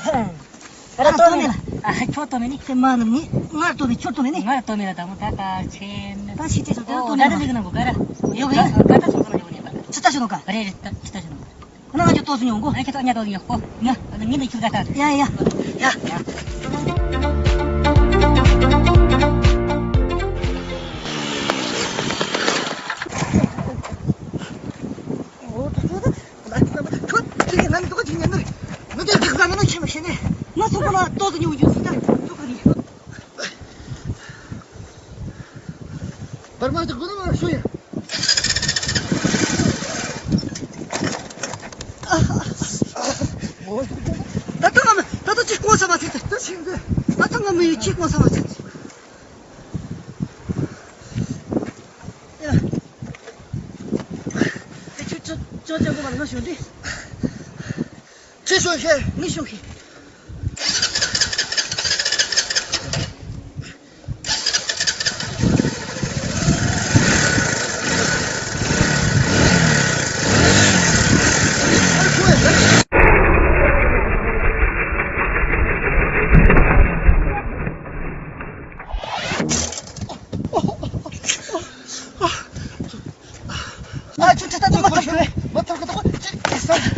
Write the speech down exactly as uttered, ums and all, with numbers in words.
ད་ལྟ་ལྟོ་མེད་ལ། ཨ། ཁྱོད་ལྟོ་མེད་ནི། ཁྱེད་མ་ནམ་ནི་ང་ལྟོ་མེད། ཁྱོད་ལྟོ་མེད་ནི། ང་ལྟོ་མེད་ལ། ད་མོ་ད་ད་ཆེ་ནི། ད་ཤི་ཅེས་སོ། ད་ལྟོ་མེད་ལ། ད་ལྟ་ཟིག་ནང་གོ་ག་ར་ཡོད་གི་ཡོད། ག་ད་ཚོ་ག་ན་ཡོད་ནི་པ། ཅི་ལྟ་ཞུ་ནོ་ག་རེ་རེ། ད་ཅི་ལྟ་ཞུ་ནོ་ག་ན་ང་ཅོ་ལྟོ་ཟིག་ཡོང་གོ། ཨ་ཁྱེད་ལྟོ་ཉ་ལྟོ་ཟིག་ཡོང་གོ། ཉ་ཨ་ནི་ངེད་ལ་ཁྱོད་ག་ད། ཡ་ཡ་ཡ་ཡ། འོ་ད་ཁྱོད་ད། ཁྱོད་ཁྱེད་ནང་དུ་ཁྱེད་ཉན་ནི། མི་དེ་རིག་ག་མི་ནོ་ཁྱེད་མ་ཤེས་ནས། ང་སོང་པ་ལ་ལྟོ་ཟིག་ཉོ་རྒྱུ་ཟིག་ད་ཁྱོད་ག་རེ། བར་མ་དེ་དགོས་ན་མ་ཤོད་ཡ། ད་ལྟ་ང་མི་ད་ལྟ་ཅིག་གོ་ས་མ་ཚད། ད་ལྟ་ང་མི་ཡི་ཅིག་གོ་ས་མ་ཚད། ཡ། དེ་ཁྱོད་ཅོ་ཅོ་ཅོ་གོ་བར་མ་ཤོད་དེ། ཅི་ཤོད་ཤེས། མི་ཤོད་ཤེས། ཨ་ཅོ་ཅོ་ད་ད་མ་ཐབས་ཀྱི་མེད། མ་ཐབས་ཀྱི་ད་ཅི་ས།